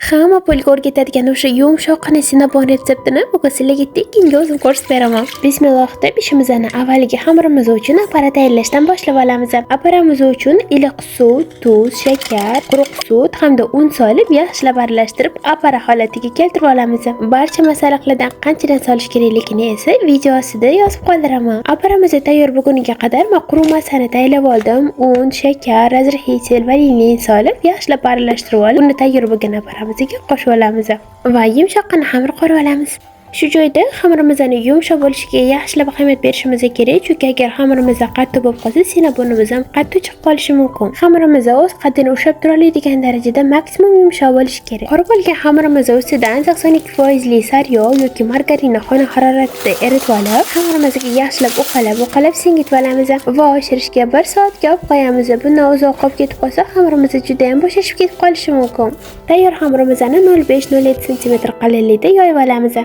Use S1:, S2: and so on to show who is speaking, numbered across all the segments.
S1: Hamma pulga o'rgatadigan o'sha yumshoqqina sinabon retseptini bugun sizlarga tekinga o'zim ko'rsatib beraman. Bismillah deb ishimizni avvaliga xamirimiz uchun apara tayyorlashdan boshlab olamiz. Aparamiz uchun iliq suv, tuz, shakar, quruq sut hamda un solib, yaxshilab aralashtirib, apara holatiga keltirib olamiz. Barcha masalliqlardan qanchadan solish kerakligini esa video ostida yozib qoldiraman. Aparamiz tayyor bo'lguniga qadar men quruq massani tayyorlab oldim. Un, shakar, разрыхлитель, vanilin solib, yaxshilab aralashtirib olib, uni tayyor bo'lgan aparamizga qo'shib olamiz va yumshoqqina xamir qorib olamiz. Shu joyda xamirimizni yumshoq bo'lishiga yaxshilab ahamiyat berishimiz kerak, chunki agar xamirimiz qattiq bo'lib qolsa, sinabonimiz ham qattiq chiqib qolishi mumkin. Xamirimiz o'z qaddini ushlab tura oladigan darajada maksimum yumshoq bo'lishi kerak. Qorib olgan xamirimiz ustidan 82 foizli sariyog' yoki margarinni xona haroratida eritib olib, xamirimizga yaxshilab uqalab uqalab singitib olamiz va oshirishga 1 soatga olib qo'yamiz. Bundan uzoq qolib ketib qolsa, xamirimiz juda ham bo'shashib ketib qolishi mumkin. Tayyor xamirimizni 0,5-0,7 sm qalinlikda yoyib olamiz.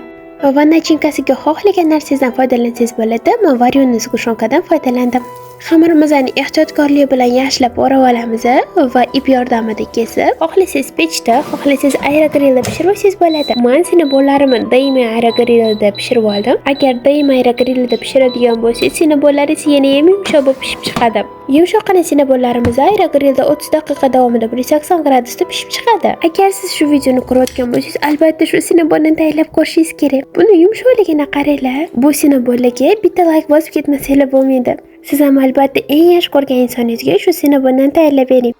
S1: Va начинка siga xohlagan narsangizdan foydalansangiz bo'ladi. Men варёный сгущёнка dan foydalandim. Xamirimizni ehtiyotkorlik bilan yaxshilab o'rab olamiz va ip yordamida kesib, xohlasangiz pechda, xohlasangiz aerogrilda pishirib olsangiz bo'ladi. Men sinabonlarimni doimiy aerogrilda pishirib oldim. Agar doimiy aerogrilda pishiradigan bo'lsangiz, sinabonlaringiz yana ham yumshoq bo'lib pishib chiqadi. Yumshoqqina sinabonlarimiz aerogrilda 30 daqiqa davomida 180 gradusda pishib chiqadi. Agar siz shu videoni ko'rayotgan bo'lsangiz, albatta shu sinabonni tayyorlab ko'rishingiz kerak. Buni yumshoqligini qaranglar. Bu sinabonlarga bitta layk bosib ketmasanglar bo'lmaydi. Siz ham albatta eng yaxshi ko'rgan insoningizga shu sinabondan tayyorlab bering.